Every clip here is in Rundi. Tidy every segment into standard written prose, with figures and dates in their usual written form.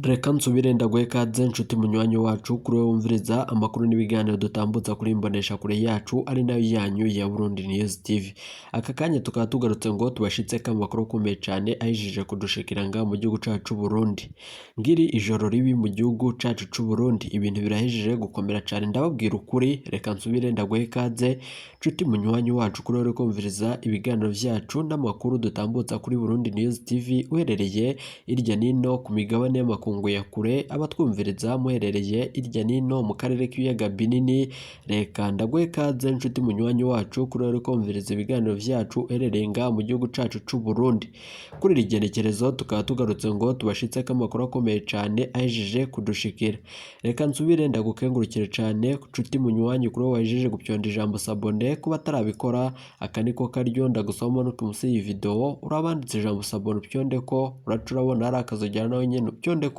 Reka nsubire ndaguhe ikaze nshuti munywanyi wacu kuri wowe wumviriza amakuru n'ibiganiro dutambutsa kuri imboneshakure yacu ari nayo yanyu ya Burundi News TV. Aka kanya tukaba tugarutse ngo tubashitseko amakuru akomeye cane ahejeje kudushikira ngaha mu gihugu cacu c'Uburundi. Ngiri ijoro ribi mu gihugu cacu c'Uburundi, ibintu birahejeje gukomera cane ndababwira ukuri, reka nsubire ndaguhe ikaze nshuti munywanyi wacu kuri wowe uriko wumviriza ibiganiro vyacu n'amakuru dutambutsa kuri Burundi News TV uherereye irya nino ku migabane y'amakungu ya kure, abatwumviriza muherereye irya nino mu karere k'ibiyaga binini, reka ndaguhe ikaze nshuti munywanyi wacu kuri wowe uriko wumviriza ibiganiro vyacu uherereye ngaha mu gihugu cacu c'Uburundi. Kuri iri genekerezo tukaba tugarutse ngo tubashitseko amakuru akomeye cane ahejeje kudushikira. Reka nsubire ndagukengurukire cane nshuti munywanyi kuri wowe wahejeje gupyonda ijambo s'abonner, kuba atarabikora aka niko karyo ndagusaba umanuke munsi y'iyi video urabanditse ijambo s'abonner upyondeko, uraca urabona hari akazogera nawe nyene upyondeko,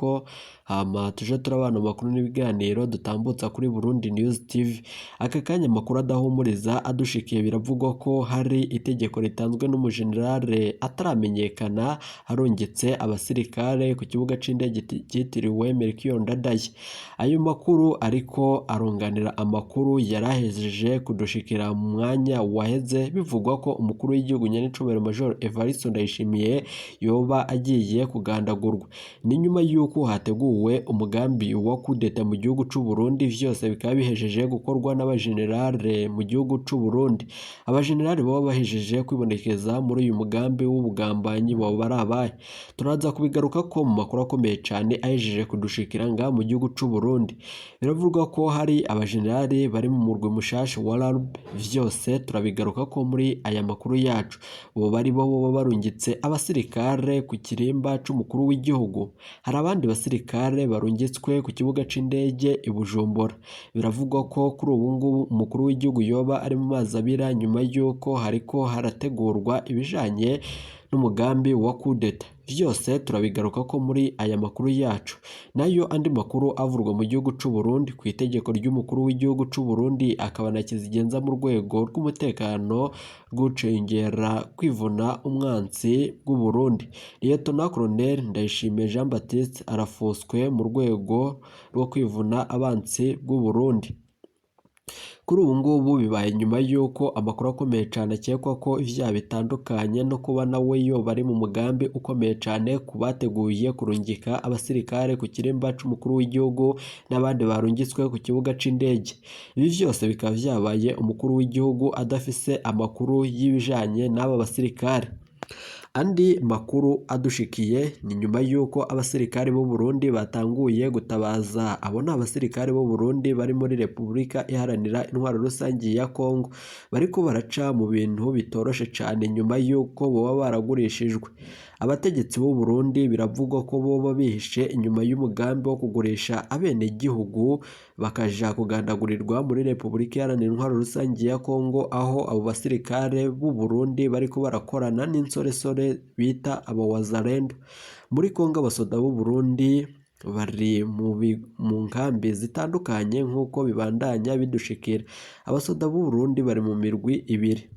hama tuje turabana amakuru n'ibiganiro dutambutsa kuri Burundi News TV. Aka kanya amakuru adahumuriza adushikiye biravugwa ko hari itegeko ritanzwe n'umujenerale ataramenyekana arungitse abasirikare ku kibuga c'indege cyitiriwe Melchior Ndadaye. Ayo makuru ariko arunganira amakuru yarahejeje kudushikira mu mwanya waheze bivugwa ko umukuru w'igihugu nyen'icubahiro Major Evariste Ndayishimiye yoba agiye kugandagurwa. Ni nyuma y'uko hateguwe umugambi wa kudeta mu gihugu c'u Burundi, vyose bikaba bihejeje gukorwa n'abajenerale mu gihugu c'u Burundi. Abajenerali baba bahejeje kwibonekeza muri uyu mugambi w'ubugambanyi boba ari abahe? Turaza kubigarukako mu makuru akomeye cane ahejeje kudushikira ngaha mu gihugu c'u Burundi. Biravugwa ko hari abajenerali bari mu murwi mushasha wa RARB, vyose turabigarukako muri aya makuru yacu. Boba ari bo boba barungitse abasirikare ku kirimba c'umukuru w'igihugu. Hari abandi basirikare barungitswe ku kibuga c'indege i Bujumbura. Biravugwa ko kuri ubu ngubu umukuru w'igihugu yoba ari mu mazi abira nyuma y'uko hariko harategurwa ibijanye n'umugambi wa kudeta. Vyose turabigarukako muri aya makuru yacu. Nayo andi makuru avurwa mu gihugu c'u Burundi ku itegeko ry'umukuru w'igihugu c'u Burundi akaba na kizigenza mu rwego rw'umutekano rw'ucengera kwivuna umwansi bw'u Burundi. Lieutenant Colonel Ndayishimiye Jean Baptiste arafuswe mu rwego rwo kwivuna abansi bw'u Burundi. Kuri ubu ngubu bibaye nyuma y'uko amakuru akomeye cane akekwa ko ivyaha bitandukanye no kuba nawe yoba ari mu mugambi ukomeye cane ku bateguye kurungika abasirikare ku kirimba c'umukuru w'igihugu n'abandi barungitswe ku kibuga c'indege. Ibi vyose bikaba vyabaye umukuru w'igihugu adafise amakuru y'ibijanye n'aba basirikare. Andi makuru adushikiye ni nyuma y'uko abasirikare b'u Burundi batanguye gutabaza. Abo ni abasirikare b'u Burundi bari muri Repubulika Iharanira Intwaro Rusangi ya Kongo, bariko baraca mu bintu bitoroshe cane nyuma y'uko boba baragurishijwe. Abategetsi b'u Burundi biravugwa ko boba bihishe inyuma y'umugambi wo kugurisha abenegihugu bakaja kugandagurirwa muri Repubulika Iharanira Intwaro Rusangi ya Kongo, aho abo basirikare b'u Burundi bariko barakorana n'insoresore bita abawazalendo. Muri Kongo abasoda b'u Burundi bari mu nkambi zitandukanye nk'uko bibandanya bidushikira. Abasoda b'u Burundi bari mu mirwi ibiri.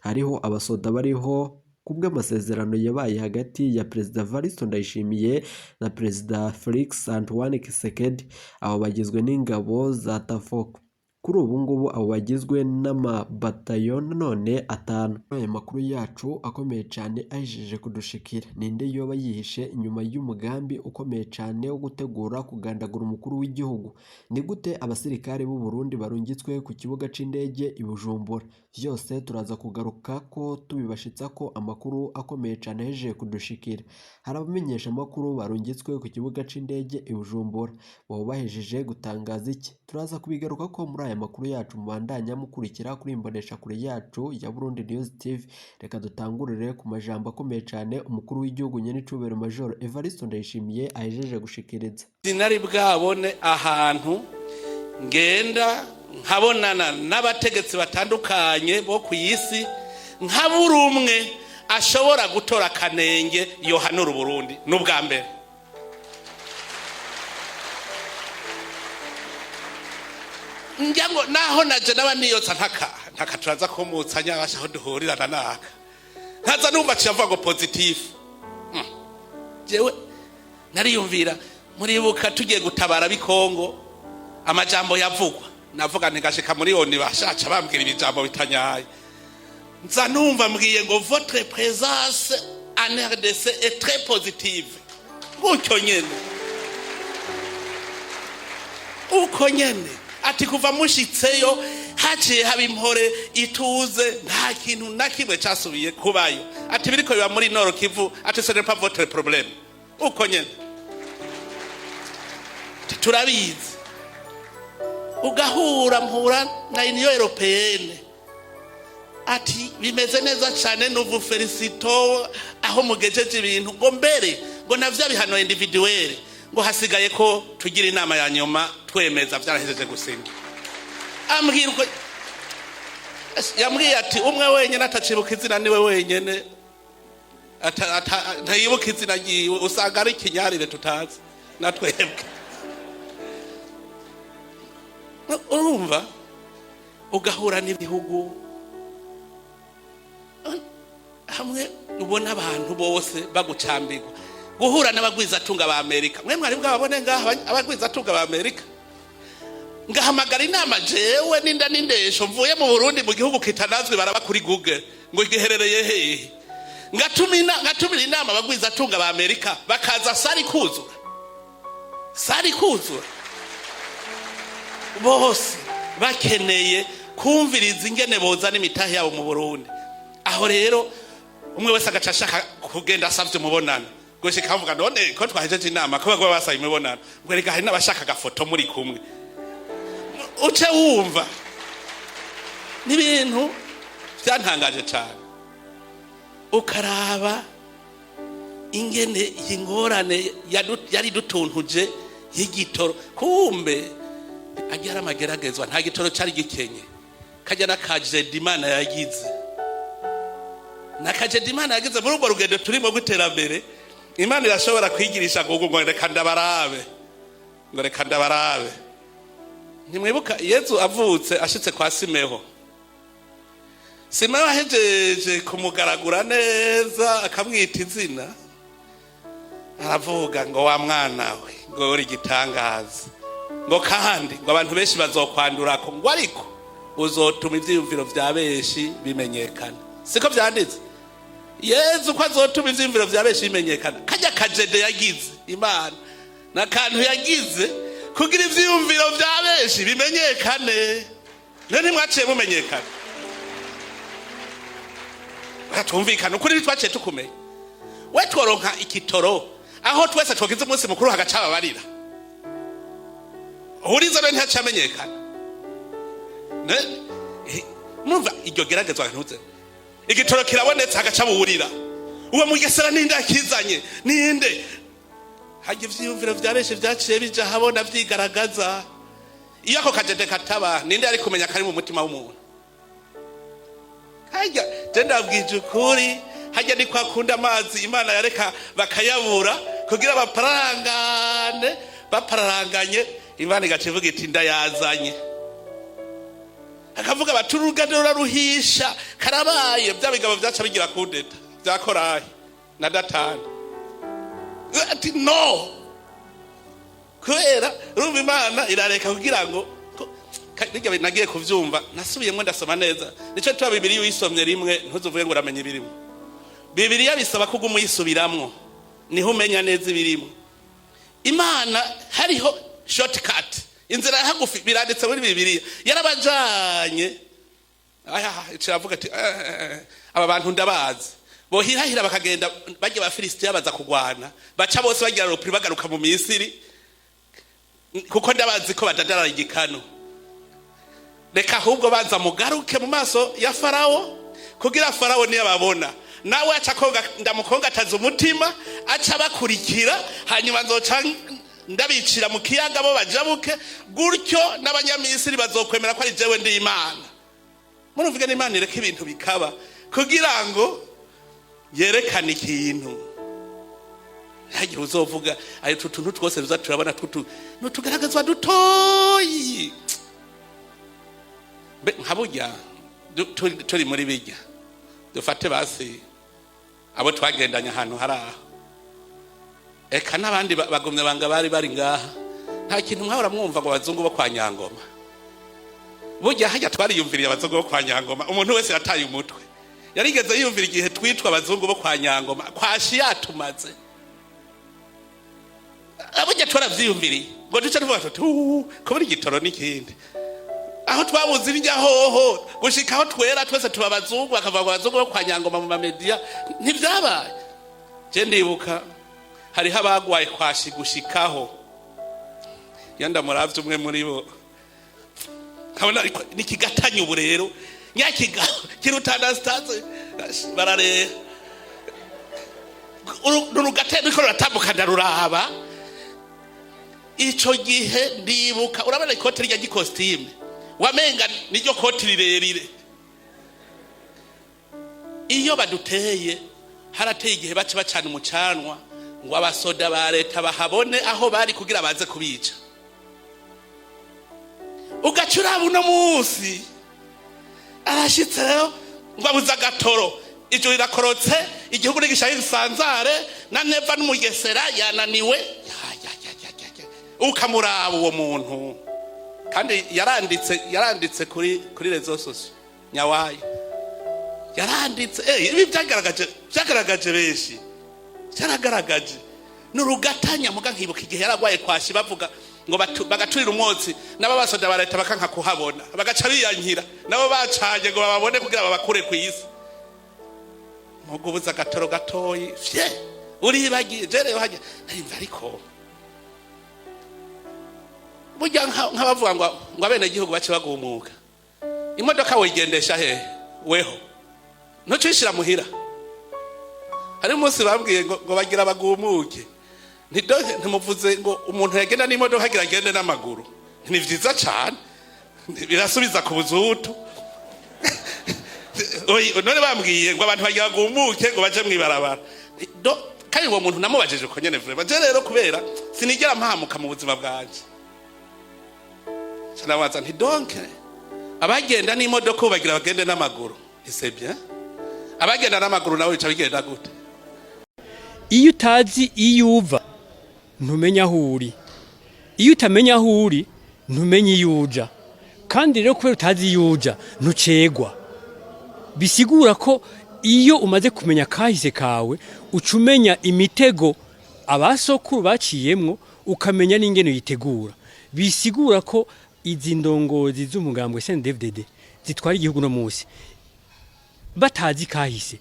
Hariho abasoda bariho kubw'amasezerano yabaye hagati ya Perezida Evariste Ndayishimiye na Perezida Felix Antoine Tshisekedi. Abo bagizwe n'ingabo za TAFOC. Kuri ubu ngubu abo bagizwe n'amabatayo none atanu. Aya makuru yacu akomeye cane ahejeje kudushikira. Ninde yoba yihishe inyuma y'umugambi ukomeye cane wo gutegura kugandagura umukuru w'igihugu? Ni gute abasirikare b'u Burundi barungitswe ku kibuga c'indege i Bujumbura? Vyose turaza kugaruka ko tubibashitsa ko amakuru akomeye cane ahejeje kudushikira. Hari abamenyesha amakuru barungitswe ku kibuga c'indege i Bujumbura. Boba bahejeje gutangaza iki? Turaza kubigaruka ko muri aya makuru yacu mubandanya mukurikira kuri imboneshakure yacu ya Burundi News TV. Reka dutangurire ku majambo akomeye cane umukuru w'igihugu nyen'icubahiro Major Evariste Ndayishimiye ahejeje gushikiriza. Sinari bwabone ahantu ngenda nkabonana n'abategetsi batandukanye bo ku isi nkabura umwe ashobora gutora akanenge yohanura Uburundi n'ubwa mbere. Njya ngo naho naje naba niyotsa ntaka turaza kumutsa nyabasha aho duhurirana naka nkaza numva ciye avuga ngo positif. Jewe nariyumvira Muribuka tugiye gutabara bikongo, amajambo yavugwa, navuga ntigashika muri ONU bashaca bambwira ibijambo bitanyaye. Nza numva mbwiye ngo "Votre présence en RDC est très positive." Gutyo nyene, uko nyene, ati kuva mushitseyo haciye haba impore, ituze, nta kintu na kimwe casubiye kubayo. Ati biriko biba muri Nord Kivu, ati ce n'est pas votre problème. Uko nyene. Ati turabizi. Ugahura mpura na Union Européenne, ati bimeze neza cyane, nous vous félicitons aho mugejeje ibintu, ngo mbere ngo na vya bihano individuel, ngo hasigaye ko tugira inama ya nyuma twemeza, vyarahejeje gusinya. Ambwira uko yambwiye, ati umwe wenyine atacibuka izina, niwe wenyene ntayibuka izina ryiwe, usanga ari ikinyarire tutazi na twebwe. Urumva ugahura n'ibihugu hamwe ubona abantu bose bagucambirwa. Guhura n'abagwizatunga ba Amerika, mwe mwari bwababone ngaha abagwizatunga ba Amerika? Ngahamagara inama jewe n'inda n'indesho mvuye mu Burundi, mu gihugu kitanazwi, baraba kuri Google ngo giherereye hehe. Ngatumira inama abagwizatunga ba Amerika bakaza, salle kuzura, salle kuzura, bose bakeneye kumviriza ingene bozana imitahe yabo mu Burundi. Aho rero umwe wese agaca ashaka kugenda asavye umubonano, gushika avuga none ko twahejeje inama, ko bagwa basaba imibonano, ngo reka hari n'abashaka agafoto muri kumwe. Uce wumva n'ibintu byantangaje cyane, ukaraba ingene iyi ngorane yari dutuntuje y'igitoro. Kumbe agira amageragezwa, nta gitoro cyari gikenye. Kajya n'akajedi Imana yagize, nakajedi Imana yagize muri urwo rugendo turimo rw'iterambere. Imana irashobora kwigirisha ngo reka ndabarabe, ngo reka ndabarabe. Ntimwibuka Yezu avutse, ashitse kwa Simeho? Simeho ahejeje kumugaragura neza, akamwita izina, aravuga ngo wa mwana we, ngo uri igitangaza, ngo kandi ngo abantu benshi bazokwandurako, ngo ariko uzotuma ivyiyumviro vya benshi bimenyekana. Siko vyanditse? Yezu ko azotuma ivyiyumviro vya benshi bimenyekana. Kajya kajede yagize Imana nakantu yagize kugira ivyiyumviro vya benshi bimenyekane. None ntimwaciye mumenyekana? Twumvikana ukuri, ntitwaciye tukumenya? We tworonka ikitoro aho twese twogize umunsi mukuru, hagaca ababarira uriza, none ntacamenyekana? Murumva iryo geragezwa? Ntuze igitoro kirabonetse, hagaca buwurira uwo mugesera, ninde akizanye? Ninde hajya? Ivyiyumviro vya benshi vyaciye bija habona, vyigaragaza. Iyo ako kajede kataba, ninde ari kumenya kari mu mutima w'umuntu? Hajya je ndabwije ukuri, hajya ni kwa kundi amazi Imana yareka bakayabura kugira bapararangane. Bapararanganye, Imana igaca ivuga iti ndayazanye. Akavuga bati urugendo ruraruhisha, karabaye. Bya bigabo vyaca bigira kudeta bya Korahi na Datani, ati no kubera urumva Imana irareka kugira ngo bijya. Nagiye kuvyumva, nasubiyemo ndasoma neza. Nico tuba Bibiliya uyisomye rimwe ntuzuvuge ngo uramenye ibirimo. Bibiliya bisaba ko uguma uyisubiramwo, niho umenya neza ibirimo. Imana hariho shortcut, inzira ya hagufi, biranditse muri Bibiliya. Yarabajanye aya, iravuga ati aba bantu ndabazi, bohirahira bakagenda bajya Abafilisitiya baza kugwana, baca bose bagira repli, bagaruka mu Misiri, kuko ndabazi ko badadarara igikano. Reka ahubwo baza mugaruke mu maso ya Farawo, kugira Farawo niyababona nawe aca konga, ndamukongataza umutima, aca bakurikira, hanyuma nzoca ndabicira mu kiyaga bo bajabuke. Gutyo n'Abanyamisiri bazokwemera ko ari jewe ndi Imana. Murumvuge n'Imana ireka ibintu bikaba kugira ngo yerekane ikintu, ntihagire uzovuga. Ayo tuntu twose tuza turabona twutu nutugaragazwa dutoyi. Nka burya turi muri bijya, dufate basi abo twagendanye ahantu hari aho. Eka n'abandi bagumye banga bari bari ngaha, nta kintu mwahora mwumva ngo abazungu bo kwa Nyangoma. Burya hajya twariyumviriye abazungu bo kwa Nyangoma, umuntu wese yataye umutwe yarigeze yiyumvira igihe twitwa abazungu bo kwa Nyangoma, kwashi yatumaze. Burya twaravyiyumviriye ngo duce tuvuga tuti: "Uuu, kubura igitoro n'ikindi aho twabuze ibijya hoho gushika aho twera twese tuba abazungu, bakavuga ngo abazungu bo kwa Nyangoma mu mamediya." Ntibyabaye. Je ndibuka hariho abagwaye kwashi gushikaho iyo ndamuravye umwe muri bo nkabona ariko nikigatanya. Ubu rero nyakiga kiruta Anastase barareha rurugate ruriko ruratambuka, ndaruraba ico gihe. Ndibuka, urabona ikoti rya gikositime, wamenga niryo koti rirerire. Iyo baduteye, harateye igihe baca bacana umucanwa ngo abasoda ba leta bahabone aho bari kugira baze kubica. Ugaca uraba uno munsi arashitse rero ngo abuze agatoro, ijuru rirakorotse, igihugu n'igishaye gisanzare na Neva n'Umugesera yananiwe. Ya, ya, ya, ya, ya, ya. Ukamuraba uwo muntu, kandi yaranditse kuri réseaux sociaux nyawayo yaranditse. Ibi byagaragaje benshi, byaragaragaje nurugatanya. Muga nkibuka igihe yaragwaye kwashi, bavuga ngo bagaturira umwotsi, nabo basoda ba leta bakanka kuhabona, bagaca biyankira nabo bacanye ngo bababone kugira babakure ku isi. Mugubuza agatoro gatoyi fye uribagiye. Je rero hajya narimva, ariko burya nk'abavuga ngo abenegihugu bace bagumuka, imodoka wigendesha hehe? Weho ntucishira muhira. Hari umunsi bambwiye ngo bagira bagumuke. Ntimuvuze ngo umuntu yagenda n'imodoka agira agende n'amaguru? Ni vyiza cane, birasubiza ku buzutu. Oyi, none bambwiye ngo abantu bagira bagumuke ngo baje mw'ibarabara. Kandi uwo muntu namubajije uko nyene vraiment. Je rero kubera sinigera mpahamuka mu buzima bwanje, nabaza nti: "Donc abagenda n'imodoka ubu bagira bagende n'amaguru, c'est bien. Abagenda n'amaguru nawe bica bigenda gute?" Iyo utazi iyo uva, ntumenya aho uri. Iyo utamenya aho uri, ntumenya iyo uja. Kandi rero kubera utazi iyo uja, ntucegwa. Bisigura ko iyo umaze kumenya kahise kawe, uca umenya imitego abasokuru baciyemwo, ukamenya n'ingene uyitegura. Bisigura ko izi ndongozi z'umugambwe CNDD-FDD zitwara igihugu no munsi batazi kahise,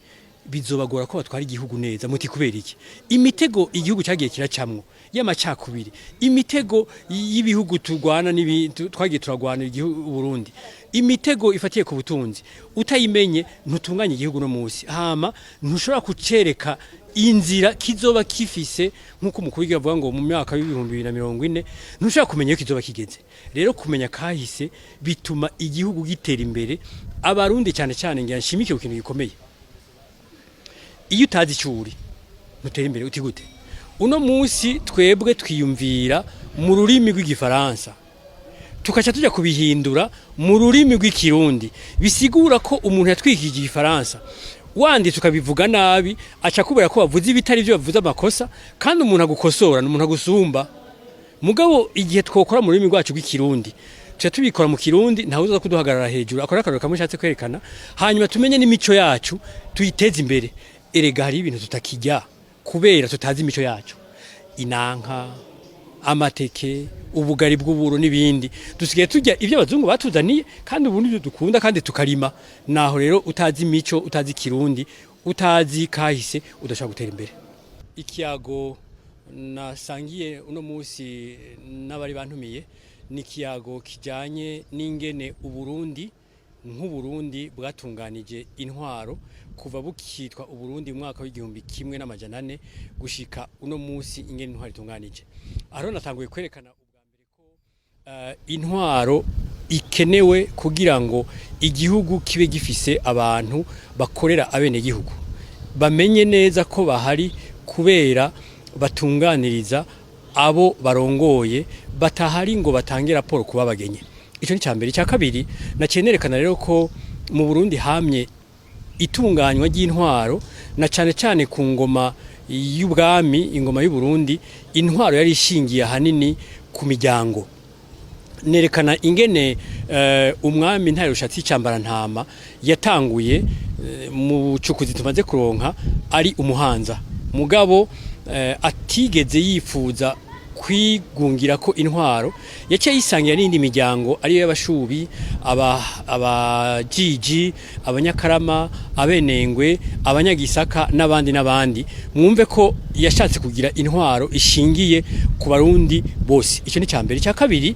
bizobagora ko batwara igihugu neza. Muti kubera iki? Imitego igihugu cyagiye kiracamwo y'amacakubiri, imitego y'ibihugu turwana n'ibintu twagiye turagwana igihugu Burundi, imitego ifatiye ku butunzi, utayimenye ntutunganye igihugu no munsi. Hama ntushobora kucereka inzira kizoba kifise, nk'uko umukuru w'igihugu avuga ngo mu myaka y'2040, ntushobora kumenya iyo kizoba kigeze. Rero kumenya kahise bituma igihugu gitera imbere. Abarundi cyane cyane, ngira nshimike ku kintu gikomeye: iyo utazi icyo uri, ntutera imbere. Uti gute? Uno munsi twebwe twiyumvira mu rurimi rw'Igifaransa, tukaca tujya kubihindura mu rurimi rw'Ikirundi. Bisigura ko umuntu yatwikije Igifaransa, wanditse ukabivuga nabi, aca kubera ko bavuze ibitari byo, bavuze amakosa. Kandi umuntu agukosora ni umuntu agusumba. Mugabo igihe twokora mu rurimi rwacu rw'Ikirundi, tuca tubikora mu Kirundi, ntawe uza kuduhagarara hejuru. Akora akarorero kamwe ushatse kwerekana, hanyuma tumenye n'imico yacu, tuyiteze imbere. Erega hari ibintu tutakijya kubera tutazi imico yacu: inanka, amateke, ubugari bw'uburo n'ibindi. Dusigaye turya ibyo abazungu batuzaniye, kandi ubu nibyo dukunda kandi tukarima. Naho rero utazi imico, utazi Ikirundi, utazi kahise, udashobora gutera imbere. Ikiyago nasangiye uno munsi n'abari bantumiye ni ikiyago kijyanye n'ingene Uburundi nk'Uburundi bwatunganije intwaro kuva bukitwa Uburundi mu mwaka w'1400 gushika uno munsi, ingene intwaro itunganije. Aho natanguye kwerekana ubwa mbere ko intwaro ikenewe kugira ngo igihugu kibe gifise abantu bakorera abenegihugu, bamenye neza ko bahari kubera batunganiriza abo barongoye, batahari ngo batange raporo kuba bagenye. Ico ni cambere. Icya kabiri, naciye nerekana rero ko mu Burundi hamye itunganywa ry'intwaro, na cane cane ku ngoma y'ubwami, ingoma y'u Burundi, intwaro yari ishingiye ahanini ku miryango. Nerekana ingene umwami Ntare Rushatsi Ntama yatanguye mu bucukuzi tumaze kuronka ari umuhanza, mugabo atigeze yifuza kwigungira ko intwaro, yaciye yisangira n'indi miryango ariyo y'Abashubi, Abajiji, Abanyakarama, Abenengwe, Abanyagisaka n'abandi n'abandi. Mwumve ko yashatse kugira intwaro ishingiye ku Barundi bose. Icyo ni cya mbere. Icya kabiri,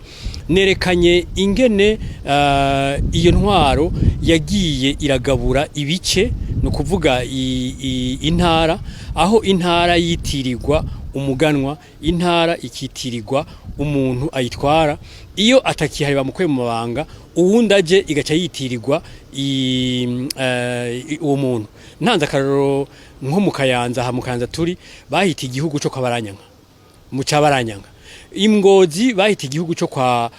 nerekanye ingene iyo ntwaro yagiye iragabura ibice, ni ukuvuga intara, aho intara yitirirwa umuganwa, intara ikitirirwa umuntu ayitwara. Iyo atakihari, bamukuye mu mabanga, uwundi aje igaca yitirirwa uwo muntu. Ntanze akarorero nko mu Kayanza, aha mu Kayanza turi, bahita igihugu cyo kwa Baranyanka, mu Cabaranyanga. Imgozi bahita igihugu cyo kwa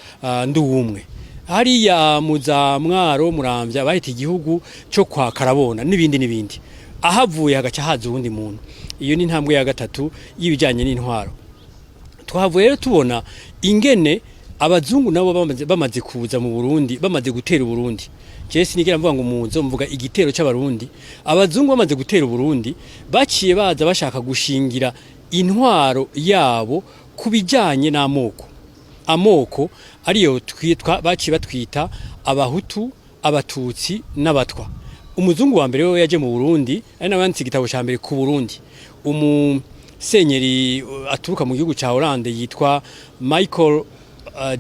Nduwumwe. Hariya mu za Mwaro, Muramvya, bahita igihugu cyo kwa Karabona, n'ibindi n'ibindi. Ahavuye hagaca haza uwundi muntu. Iyo ni intambwe ya gatatu y'ibijyanye n'intwaro. Twahavuye rero tubona ingene abazungu nabo bamaze kuza mu Burundi, bamaze gutera Uburundi. Je sinigera mvuga ngo muzo, mvuga igitero c'Abarundi. Abazungu bamaze gutera Uburundi, baciye baza bashaka gushingira intwaro yabo ku bijyanye n'amoko, amoko ariyo twitwa, baciye batwita Abahutu, Abatutsi n'Abatwa. Umuzungu wa mbere we yaje mu Burundi, ari nawe yanditse igitabo ca mbere ku Burundi, umusenyeri aturuka mu gihugu ca Hollande yitwa Michael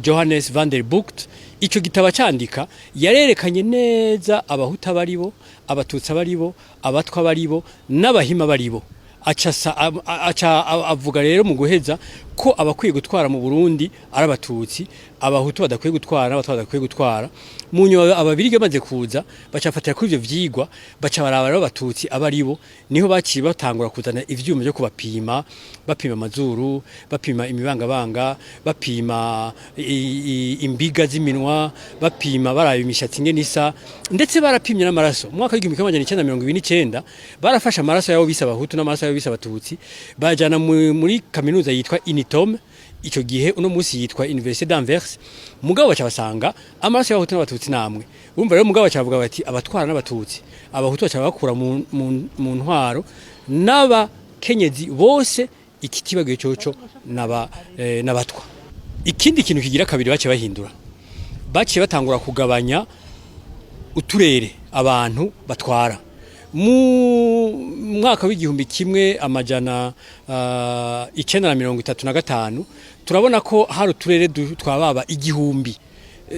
Johannes van der Bucht. Ico gitabo acandika yarerekanye neza Abahutu abaribo, Abatutsi abaribo, Abatwa abaribo n'Abahima abaribo. Aca avuga rero mu guheza ko abakwiye gutwara mu Burundi ari Abatutsi, Abahutu badakwiye gutwara n'Abatwa badakwiye gutwara. Mu nyuma Ababirigi bamaze kuza, baca kuri ivyo vyigwa, baca baraba rero Abatutsi abaribo. Niho baciye batangura kuzana ivyuma byo kubapima, bapima amazuru, bapima imibangabanga, bapima imbiga z'iminwa, bapima baraba imishatsi ingene isa, ndetse barapimye n'amaraso. Mu mwaka w'1929 barafashe amaraso yabo bise Abahutu n'amaraso yabo bise Abatutsi, bayajana muri kaminuza yitwa Unitom ico gihe, uno munsi yitwa Université d'Anvers. Mugabo baca basanga amaraso y'Abahutu n'Abatutsi namwe. Urumva rero, mugabo baca bavuga bati abatwara n'Abatutsi, Abahutu baca bakura mu ntwaro, n'abakenyezi bose, ikitibagiwe coco n'Abatwa. Ikindi kintu kigira kabiri bace bahindura, baciye batangura kugabanya uturere abantu batwara. Mu mwaka w'1935 turabona ko hari uturere twababa 1000.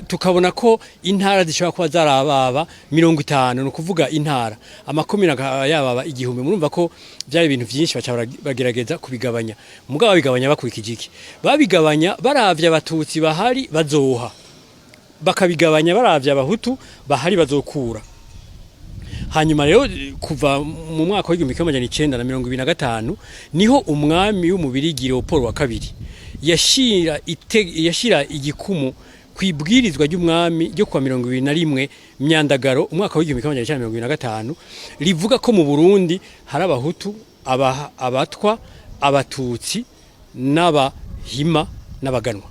Tukabona ko intara zishobora kuba zarababa 50, ni ukuvuga intara, amakomine yababa 1000. Murumva ko byari ibintu byinshi. Baca bagerageza kubigabanya. Mugabo babigabanya bakurikije iki? Babigabanya baravye Abatutsi bahari bazoha, bakabigabanya baravye Abahutu bahari bazokura. Hanyuma rero kuva mu mwaka w'1925 niho umwami w'Umubirigi Leopold wa Kabiri yashira igikumu kwibwirizwa ry'umwami ryo kuwa 21 Myandagaro umwaka w'1925, rivuga ko mu Burundi hari Abahutu, Abatwa, Abatutsi n'Abahima n'Abaganwa.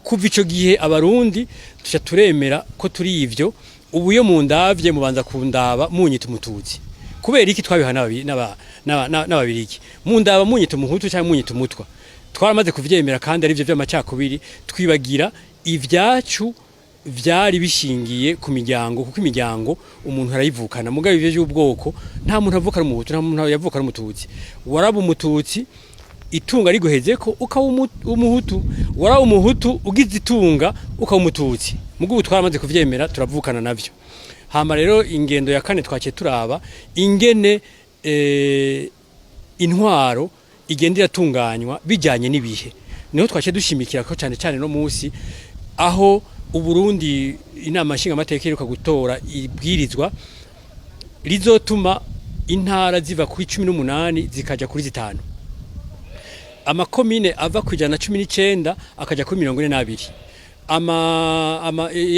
Kuva ico gihe Abarundi tuca turemera ko turi ivyo. Ubu iyo mundavye mubanza kundaba munyita Umututsi. Kubera iki? Twabiha n'Ababirigi. Mundaba munyita Umuhutu cyangwa munyita Umutwa. Twaramaze kuvyemera kandi ari byo vy'amacakubiri, twibagira ivyacu vyari bishingiye ku miryango, kuko imiryango umuntu arayivukana. Mugabo ivyo by'ubwoko, nta muntu avuka ari Umuhutu, nta muntu yavuka ari Umututsi. Waraba Umututsi itunga riguheze ko ukaba Umuhutu, waraba Umuhutu ugize itunga ukaba Umututsi. Mugo ubu twaramaze kuvyemera, turavukana navyo. Hama rero ingendo ya kane, twaciye turaba ingene intwaro igenda iratunganywa bijyanye n'ibihe. Niho twaciye dushimikira ko cyane cyane no munsi aho Uburundi inama nshingamateka iheruka gutora ibwirizwa rizotuma intara ziva kuri 18 zikaja kuri 5, amakomine ava ku 119 akaja kuri 42,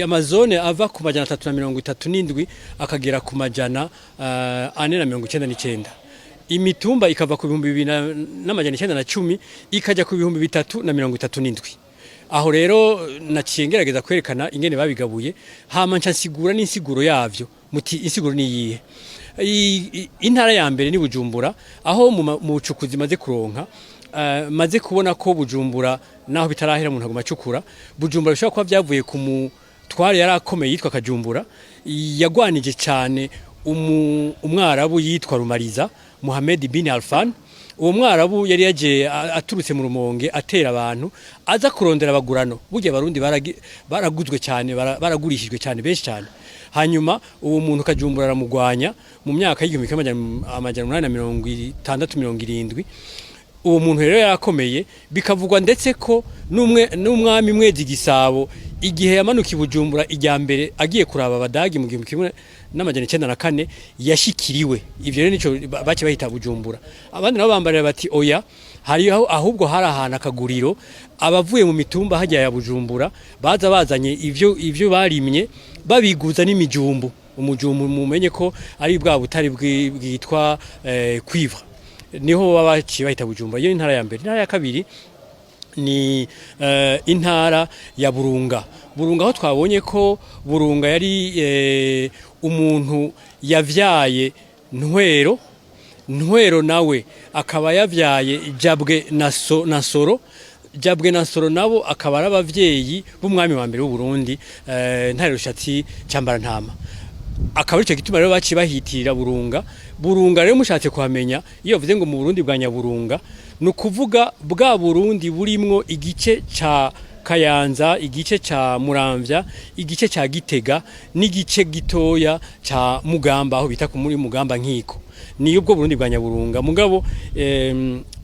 amazone ava ku 337 akagera ku 499. Imitumba ikava ku 2910 ikajya ku 3037. Aho rero naciye ngerageza kwerekana ingene babigabuye, hama nca nsigura n'insiguro yavyo. Muti insiguro ni iyihe? Intara ya mbere ni Bujumbura, aho mu bucukuzi maze kuronka, maze kubona ko Bujumbura, naho bitarahera umuntu aguma acukura, Bujumbura bishobora kuba byavuye ku mutware yari akomeye yitwa Kajumbura, yagwanije cyane umwarabu yitwa Rumariza Muhammad bin Alfan. Uwo mwarabu yari yaje aturutse mu Rumonge, atera abantu, aza kurondera abagurano. Burya Abarundi baraguzwe cyane, baragurishijwe cyane, benshi cyane. Hanyuma uwo muntu Kajumbura aramugwanya mu myaka y'1860, 70. Uwo muntu rero yarakomeye, bikavugwa ndetse ko n'umwe n'umwami Mwezi Gisabo, igihe yamanuka i Bujumbura ijya mbere agiye kuraba Abadagi mu 1904, yashikiriwe. Ivyo rero nico bace bahita Bujumbura. Abandi nabo bambarira bati oya, hariho ahubwo hari ahantu akaguriro, abavuye mu mitumba hajya ya Bujumbura baza bazanye ivyo barimye, babiguza n'imijumbu. Umujumbu mumenye ko ari bwa butari bwitwa cuivre. Niho baba baciye bahita Bujumbura. Iyo intara ya mbere. Intara ya kabiri ni intara ya Burunga. Burunga, aho twabonye ko Burunga yari umuntu yavyaye Ntwero, Ntwero nawe akaba yavyaye Jabwe na Soro. Jabwe na Soro nabo akaba ari abavyeyi b'umwami wa mbere w'u Burundi, Ntare Rushatsi Cambarantama. Akaba aricyo gituma rero baciye bahitirira Burunga. Burunga rero mushatse kuhamenya, iyo bavuze ngo mu Burundi bwa Nyaburunga, ni ukuvuga bwa Burundi burimwo igice ca Kayanza, igice ca Muramvya, igice ca Gitega n'igice gitoya ca Mugamba, aho bita ku muri Mugamba Nkiko. Niyo ubwo Burundi bwa Nyaburunga. Mugabo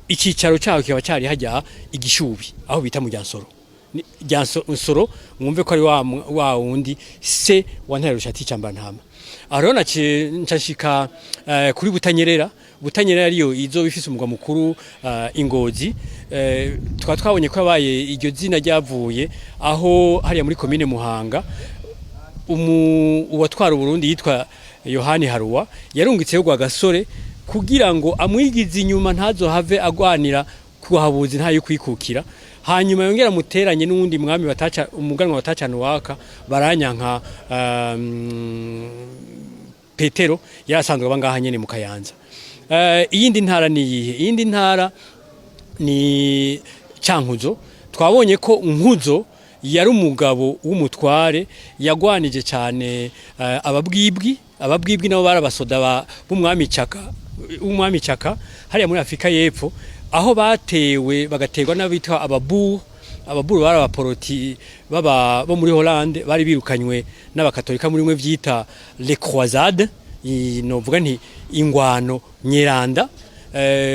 icicaro cyaho kikaba cari hajya Igishubi, aho bita mu Ryansoro. Nsoro mwumve ko ari wa wundi se wa Ntare Rushatsi Cambarantama. Aho rero naciye nshika kuri Butanyerera. Butanyerera ariyo izo bifise umugwa mukuru Ingozi. Tukaba twabonye ko yabaye iryo zina ryavuye aho hariya muri komine Muhanga, uwatwara Uburundi yitwa Yohani Haruwa yarungitseyo Rwagasore kugira ngo amwigize inyuma, ntazohave agwanira kuhabuzi ntayo kwikukira, hanyuma yongera amuteranye n'uwundi mwami bataca, umuganwa batacana waka baranyanka, Petero yarasanzwe aba ngaha nyene mu Kayanza. Iyindi ntara ni iyihe? Iyindi ntara ni Cankuzo. Twabonye ko Nkuzo yari umugabo w'umutware yagwanije cyane Ababwibwi. Ababwibwi nabo bari abasoda b'umwami Caka hariya muri Afrika y'Epfo, aho batewe bagaterwa n'abitwa Ababuru. Ababuru bari abaporoti baba bo muri Hollande, bari birukanywe n'Abakatolika muri mwe vyita les croisades, novuga nti ingwano nyeranda.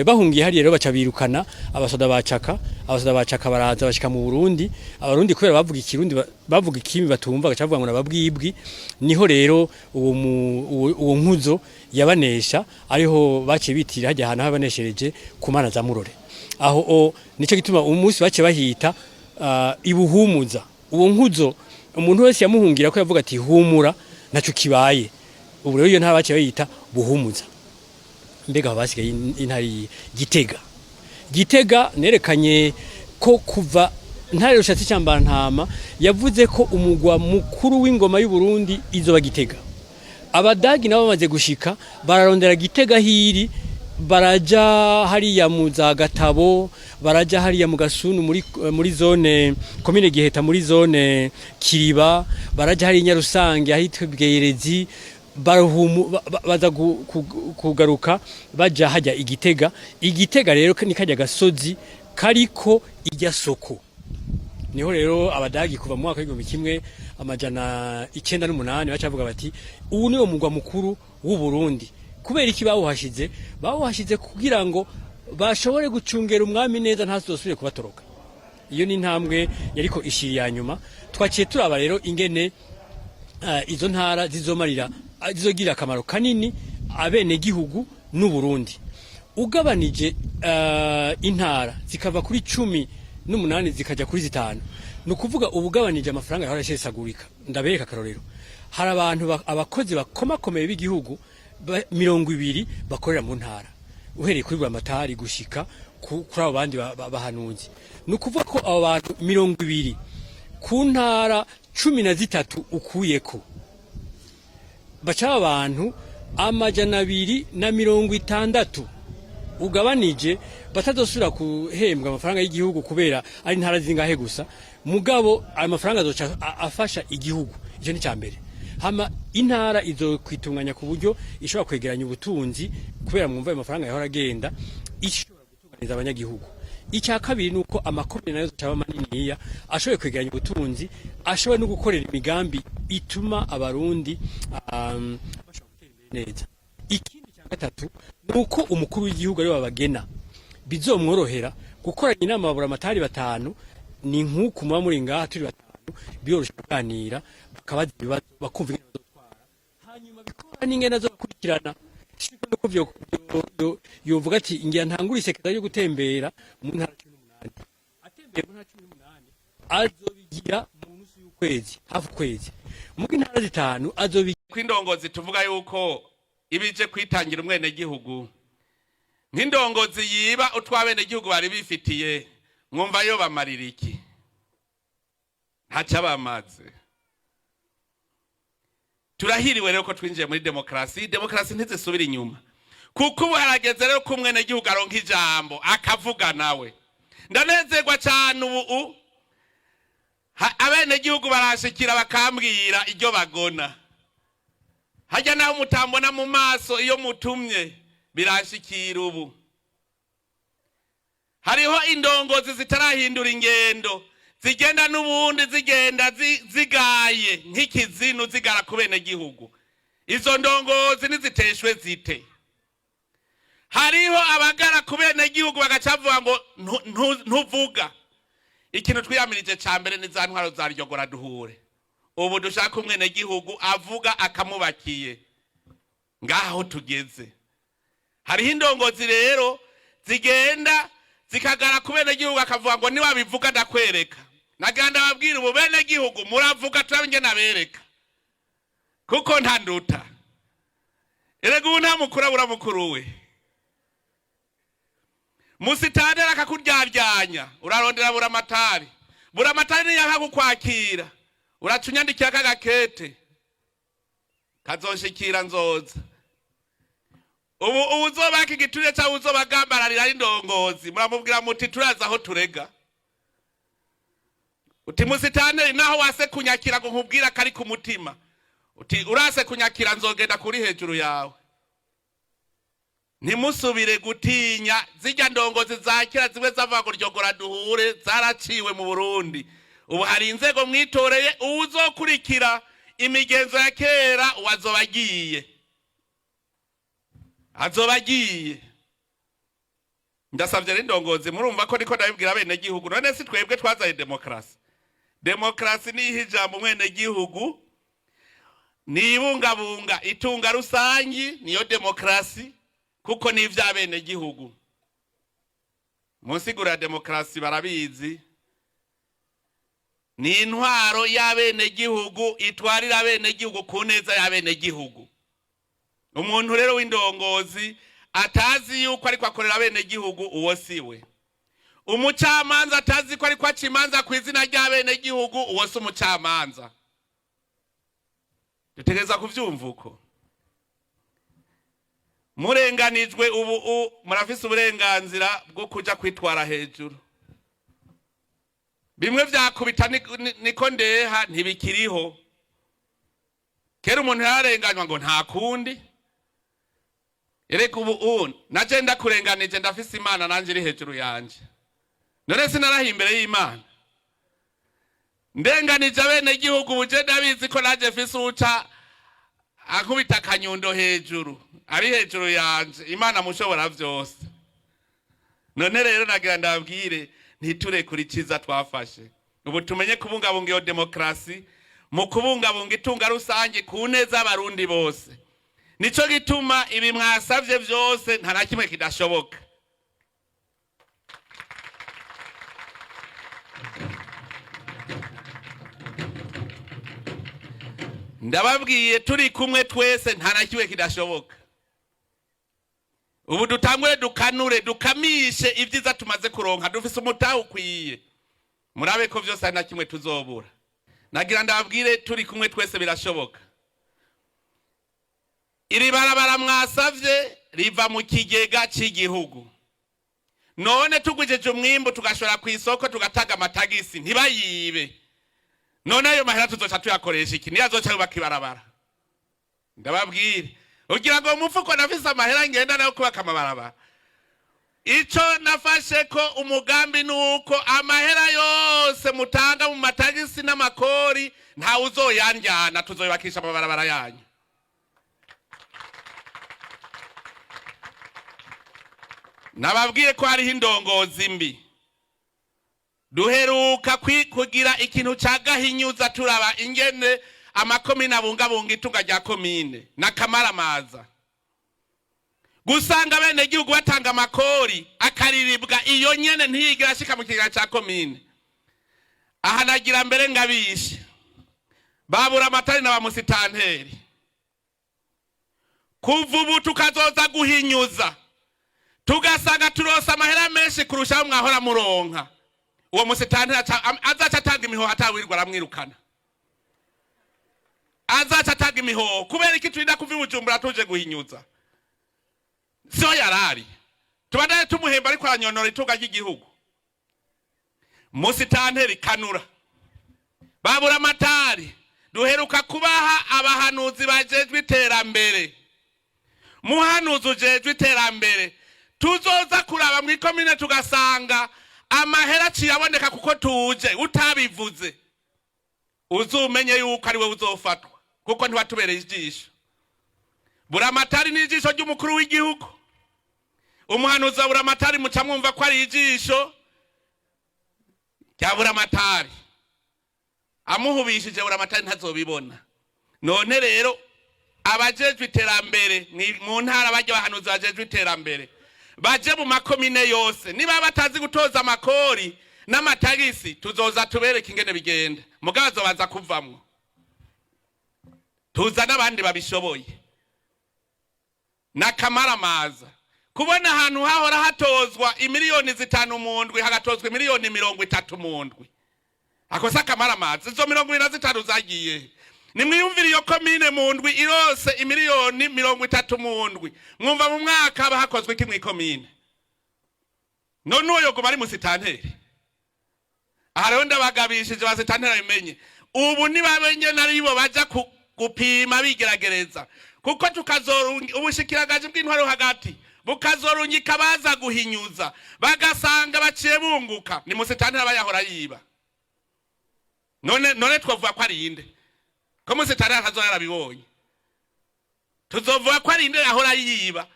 Bahungiye hariya rero baca birukana abasoda ba Caka. Abasoda ba Caka baraza bashika mu Burundi. Abarundi kubera bavuga Ikirundi, bavuga ikimi batumva, gaca bavuga ngo nababwibwi. Niho rero uwo Nkuzo yabanesha, ariho baciye bitira hajya ahantu habaneshereje ku mana za Murore. Aho o nico gituma umunsi baciye bahita Ibuhumuza. Uwo Nkuzo umuntu wese yamuhungira ko yavuga ati humura, naco kibaye. Ubu rero iyo ntara baciye bayita Buhumuza. Mbega aho basigaye intara iyi? Gitega. Gitega nerekanye ko kuva Ntare Rushatsi Cambarantama yavuze ko umugwa mukuru w'ingoma y'u Burundi izoba Gitega, Abadagi nabo bamaze gushika bararondera Gitega hiri, baraja hariya mu za Gatabo, baraja hariya mu Gasunu muri zone komine Giheta, muri zone Kiriba, baraja hariya Nyarusange ahitwa Bweyerezi, baza kugaruka baja hajya Igitega. Igitega rero ni kajya gasozi kariko ijya soko. Niho rero Abadagi kuva mu mwaka w'1908 bacavuga bati ubu niwo mugwa mukuru w'u Burundi. Kubera iki bawuhashize? Bawuhashize kugira ngo bashobore gucungera umwami neza, ntazosubire kubatoroka. Iyo ni intambwe yariko ishiri ya nyuma. Twaciye turaba rero ingene izo ntara zizomarira, zizogira akamaro kanini abenegihugu n'u Burundi. Ugabanije intara zikava kuri 18 zikajya kuri 5, ni ukuvuga ubugabanije amafaranga yahora ashesagurika. Ndabereka akarorero: hari abantu abakozi bakomakomeye b'igihugu 20 bakorera mu ntara. Uhereye kuri Buramatari gushika kuri abo bandi bahanuzi, ni ukuvuga ko abo bantu 20 ku ntara 13 ukuyeko baca abantu 260 ugabanije batazosubira guhembwa amafaranga y'igihugu kubera ari intara zingahe gusa. Mugabo ayo mafaranga azoca afasha igihugu. Icyo ni mbere. Hama intara izokwitunganya ku buryo ishobora kwegeranya ubutunzi, kubera mwumva ayo mafaranga yahora agenda, ishobora gutunganiza abanyagihugu. Icya kabiri ni uko amakomine nayo azoca aba maniniya, ashoboye kwegeranya ubutunzi, ashoboye no gukorera imigambi ituma Abarundi bashobora gutera imbere neza. Ikindi cya gatatu ni uko umukuru w'igihugu ariwe babagena, bizomworohera gukoranya inama. Baburamatari batanu ni nk'uku muba muri ngaha turi batanu, biroroshye kuganira, bakabaza ibibazo, bakumva ingene bazotwara, hanyuma bikora n'ingene azobakurikirana. Siko nuko yovuga ati ngira ntangure isekeza ryo gutembera mu ntara 18. Atembeye mu ntara 18 azobigira mu nusu y'ukwezi, hafi ukwezi. Muga intara zitanu azobigira Kw'indongozi tuvuga yuko ibije kwitangira umwenegihugu, nk'indongozi yiba utw'abenegihugu bari bifitiye, mwumva yo bamarira iki? Ntacyo abamaze. Turahiriwe rero ko twinjiye muri demokarasi. Demokarasi ntizisubira inyuma, kuko ubu harageze rero ko umwenegihugu aronka ijambo akavuga nawe. Ndanezerwa cyane ubu abenegihugu barashikira bakambwira iryo bagona hajya, naho mutambona mu maso, iyo mutumye biranshikira. Ubu hariho indongozi zitarahindura ingendo, zigenda n'ubundi zigenda zigaye nk'ikizinu, zigara ku benegihugu. Izo ndongozi niziteshwe zite. Hariho abagara ku benegihugu bagaca bavuga ngo ntuvuga. Ikintu twiyamirije ca mbere ni za ntwaro za ryogora duhure. Ubu dushaka umwenegihugu avuga akamubakiye. Ngaho tugeze, hariho indongozi rero zigenda zikagara ku benegihugu, akavuga ngo niwabivuga ndakwereka. Nagira ndababwira ubu benegihugu muravuga, turabe ingene abereka, kuko nta nduta. Erega ubu nta mukuru abura mukuru we. Musitantera akakuryaryanya, urarondera Buramatari. Buramatari niyanka kukwakira, uraca unyandikira kagakete kazonshikira, nzoza. Ubu uwuzobaka igiturire cyangwa uzobagambararira indongozi, muramubwira muti turazi aho turega. Uti musitanteri naho wase kunyakira ngo nkubwira kari ku mutima, uti urase kunyakira nzogenda kuri hejuru yawe. Ntimusubire gutinya zijya ndongozi za kera zimwe zavuga ngo ryogora duhure, zaraciwe mu Burundi. Ubu hari inzego mwitoreye. Uwuzokurikira imigenzo ya kera uwazoba agiye, azoba agiye. Ndasabye rero indongozi, murumva ko niko ndabibwira abenegihugu. None si twebwe twazanye demokarasi? Demokarasi niha ijambo umwenegihugu, nibungabunga itunga rusangi, niyo demokarasi, kuko ni ivy'abenegihugu. Mu nsiguro ya demokarasi barabizi, ni intwaro y'abenegihugu itwarira abenegihugu ku neza y'abenegihugu. Umuntu rero w'indongozi atazi yuko ariko akorera abenegihugu, uwo siwe. Umucamanza atazi ko ariko aca imanza ku izina ry'abenegihugu, uwo si umucamanza. Dutegereza kuvyumva uko murenganijwe. Ubu murafise uburenganzira bwo kuja kwitwara hejuru. Bimwe vyakubita niko ndeha ntibikiriho. Kera umuntu yararenganywa ngo nta kundi. Erega ubu naje ndakurenganije, ndafise Imana nanje iri hejuru yanje. None sinarahiye imbere y'Imana? Ndenganije abenegihugu, ubu je ndabizi ko naje mfise uwuca akubita akanyundo hejuru, ari hejuru yanje, Imana mushobora vyose. None rero nagira ndabwire, ntiturekure iciza twafashe. Ubu tumenye kubungabunga iyo demokarasi mu kubungabunga itunga rusange ku neza y'Abarundi bose. Nico gituma ibi mwasavye vyose nta na kimwe kidashoboka. Ndababwiye, turi kumwe twese, nta na kimwe kidashoboka. Ubu dutangure dukanure, dukamishe ibyiza tumaze kuronka. Dufise umutahe ukwiye, murabe ko vyose ari na kimwe tuzobura. Nagira ndababwire, turi kumwe twese birashoboka. Iri barabara mwasavye riva mu kigega c'igihugu. None tugwijije umwimbu, tugashora ku isoko, tugatanga amatagisi, ntibayibe, none ayo mahera tuzoca tuyakoresha iki? Niyo azoca yubaka ibarabara. Ndababwire, ugira ngo umufuko nafise amahera ngenda nayo kubaka amabarabara? Ico nafashe ko umugambi nuko amahera yose mutanga mu matagisi n'amakori, ntawe uzoyanjyana, tuzoyubakisha amabarabara yanyu. Nababwiye ko hariho indongozi mbi. Duheruka kugira ikintu ca gahinyuza, turaba ingene amakomine abungabunga itunga rya komine n'akamaramaza, gusanga bene gihugu batanga amakori akariribwa iyo nyene, ntiyigira ashika mu kigega ca komine. Aha nagira mbere ngabishe babura amatari na ba musitanteri. Kuva ubu tukazoza guhinyuza, tugasanga turonse amahera menshi kurusha aho mwahora muronka, uwo musitanteri azaca atanga imihoho, atawirwa aramwirukana, azaca atanga imihoho. Kubera iki turinda kuva i Bujumbura tuje guhinyuza? Siho yarari, tubandanye tumuhemba ariko aranyonora itunga ry'igihugu. Musitanteri kanura, babura amatari. Duheruka kubaha abahanuzi bajejwe iterambere. Muhanuzi ujejwe iterambere, tuzoza kuraba mw'ikomine tugasanga amahera aciye aboneka kuko tuje, utabivuze, uzumenye yuko ari we uzofatwa, kuko ntiwatubereye ijisho. Buramatari ni ijisho ry'umukuru w'igihugu. Umuhanuzi wa buramatari muca mwumva ko ari ijisho rya buramatari. Amuhubishije buramatari ntazobibona. None rero abajejwe iterambere mu ntara, bajya bahanuzi bajejwe iterambere, baje mu makomine yose. Niba batazi gutoza amakori n'amatagisi, tuzoza tubereke ingene bigenda. Mugabo bazobanza kuvamwo, tuza n'abandi babishoboye. N'akamaramaza kubona ahantu hahora hatozwa imiliyoni 5 mu ndwi, hagatozwa imiliyoni 30 mu ndwi. Ako si akamaramaza? Izo 25 zagiye? Nimwiyumvire iyo komine mu ndwi irose imiliyoni 30 mu ndwi, mwumva mu mwaka haba hakozwe iki mw'ikomine? None uwo yoguma ari musitanteri? Aha rero ndabagabishije, basitanteri babimenye ubu, nibabenye naribo baja gupima bigeragereza, kuko tukazorunga ubushikiranganje bw'intwaro hagati bukazorungika baza guhinyuza, bagasanga baciye bunguka, ni musitanteri aba yahora yiba. None twavuga ko ari inde, ko musitanteri atazoba yarabibonye? Tuzovuga ko ari inde yahora yiba?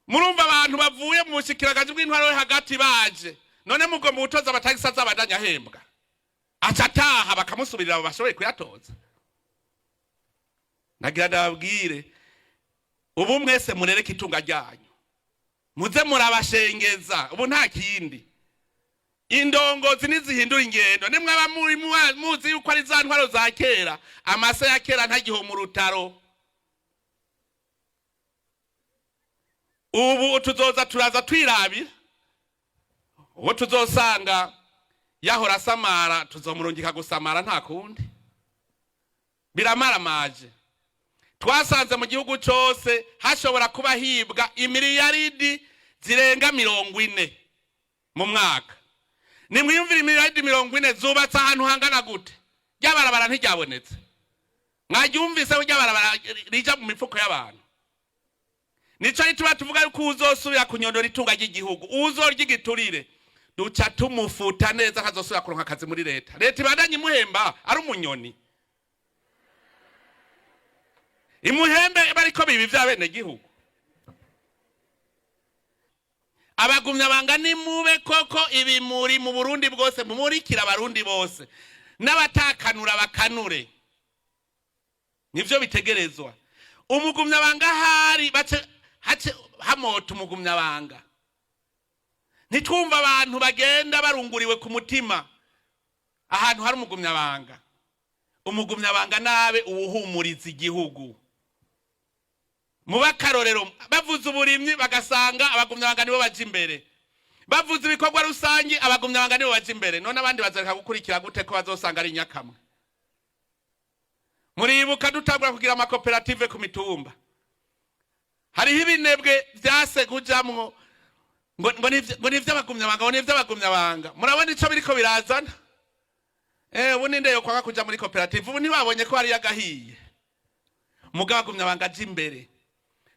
Murumva abantu bavuye mu bushikiranganje bw'intwaro hagati baje, none mugomba gutoza amatagisi azabandanya ahembwa, aca ataha bakamusubirira abo bashoboye kuyatoza. Nagira ndababwire, ubu mwese murereke itunga ryanyu, muze murabashengeza. Ubu nta kindi, indongozi nizihindura ingendo. Nimwaba muri muzi yuko ari za ntwaro za kera, amase ya kera ntagiho mu rutaro. Ubu tuzoza turaza twirabira, uwo tuzosanga yahora asamara tuzomurungika gusamara, nta kundi. Biramaramaje. Twasanze mu gihugu cose hashobora kuba hibwa imiliyaridi zirenga 40 mu mwaka. Nimwiyumvire, imiliyaridi 40 zubatse ahantu hangana gute? Ryabarabara ntiryabonetse, mwaryumvise ko ryabarabara rija mu mifuko y'abantu. Nico gituma tuvuga yuko uzosubira kunyondora itunga ry'igihugu, uzorya igiturire, duca tumufuta neza, akazosubira kuronka akazi muri leta. Leta ibandanye imuhemba ari umunyoni, imuhembe bariko biba ivya bene gihugu. Abagumya banga nimube koko ibimuri mu Burundi bwose, mumurikira abarundi bose, n'abatakanura bakanure, nivyo bitegerezwa. Umugumya banga hari bace hace hamota umugumya banga, ntitwumva abantu bagenda barunguriwe ku mutima ahantu hari umugumya banga. Umugumya banga nabe uwuhumuriza igihugu. Muba akarorero. Bavuze uburimyi, bagasanga abagumyabanga nibo baja imbere. Bavuze ibikorwa rusangi, abagumyabanga nibo baja imbere. None abandi bazareka gukurikira gute ko bazosanga ari nyakamwe? Muribuka dutangura kugira amakoperative ku mitumba, hariho ibinebwe vyase kujamwo ngo ni ivy'abagumyabanga, ngo ni ivy'abagumyabanga. Murabona ico biriko birazana? Ubu ninde yokwanga kuja muri koperative? Ubu ntibabonye ko hariyo agahiye? Mugabo agumyabanga aja imbere.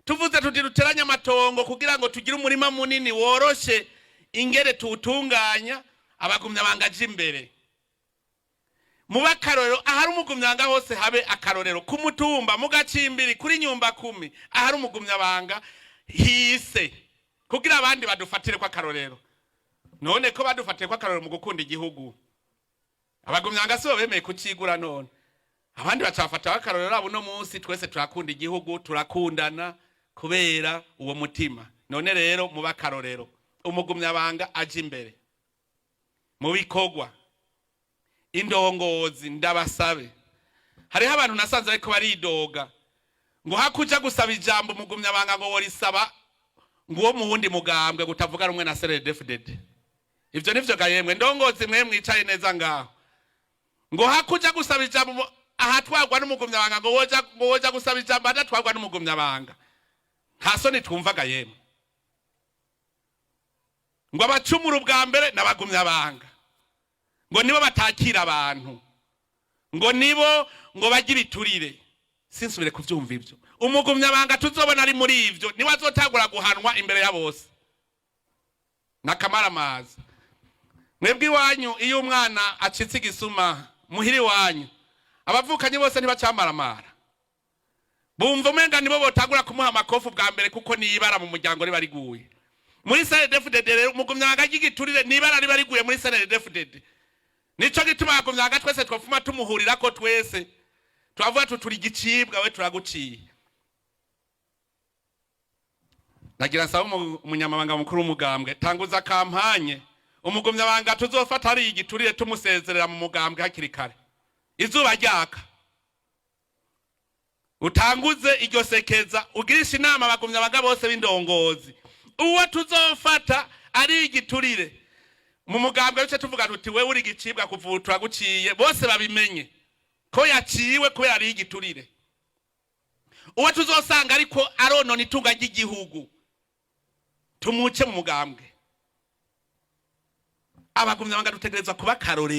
Tuvuze tuti duteranye amatongo kugira ngo tugire umurima munini woroshe ingere tuwutunganya, abagumyabanga aja imbere. Muba akarorero. Ahari umugumyabanga hose habe akarorero, ku mutumba, mu gacimbiri, kuri nyumba kumi. Ahari umugumyabanga hise kugira abandi badufatire ko akarorero. None ko badufatiye ko akarorero mu gukunda igihugu, abagumyabanga sibo bemeye kucigura? None abandi bacafata akarorero. Abo uno munsi twese turakunda igihugu, turakundana kubera uwo mutima. None rero muba akarorero, umugumyabanga aje imbere mu bikorwa. Indongozi, ndabasabe, hariho abantu nasanze ariko baridoga ngo hakuja gusaba ijambo umugumyabanga, ngo worisaba ngo uwo mu wundi mugambwe gutavuga rumwe na CNDD-FDD. Ivyo nivyo gayemwe ndongozi mwe mwicaye neza ngaho? Ngo hakuja gusaba ijambo ahatwagwa n'umugumyabanga, ngo woja gusaba ijambo adatwagwa n'umugumyabanga. Nta soni twumvaga yemwe? Ngo abacumura ubwa mbere n'abagumyabanga, ngo nibo batakira abantu, ngo nibo ngo bajye ibiturire. Sinsubire kuvyumva ivyo. Umugumyabanga tuzobona ari muri ivyo niwe azotangura guhanwa imbere ya bose. Nakamaramaza. Mwebwe iwanyu iyo umwana acitse igisuma muhira iwanyu, abavukanyi bose ntibacamaramara? Bumva umenga nibo botangura kumuha amakofu bwa mbere, kuko nibara mu muryango riba riguye. Muri CNDD-FDD rero, umugumyabanga ry'igiturire nibara riba riguye muri CNDD-FDD. Nico gituma abagumyabanga twese twopfuma tumuhurirako twese, twavuga tuturi igicibwa, we turaguciye. Nagira nsaba umunyamabanga mukuru w'umugambwe, tanguza campagne, umugumyabanga tuzofata ari igiturire tumusezerera mu mugambwe hakiri kare, izuba ryaka. Utanguze iryo sekeza, ugirisha inama abagumyabanga bose b'indongozi, uwo tuzofata ari igiturire mu mugambwe bice tuvuga tuti: "Wewe uri igicibwa, kuva ubu turaguciye." Bose babimenye ko yaciwe kubera ari igiturire. Uwo tuzosanga ariko aronona itunga ry'igihugu tumuce mu mugambwe. Abagumyabanga dutegerezwa kuba akarorero.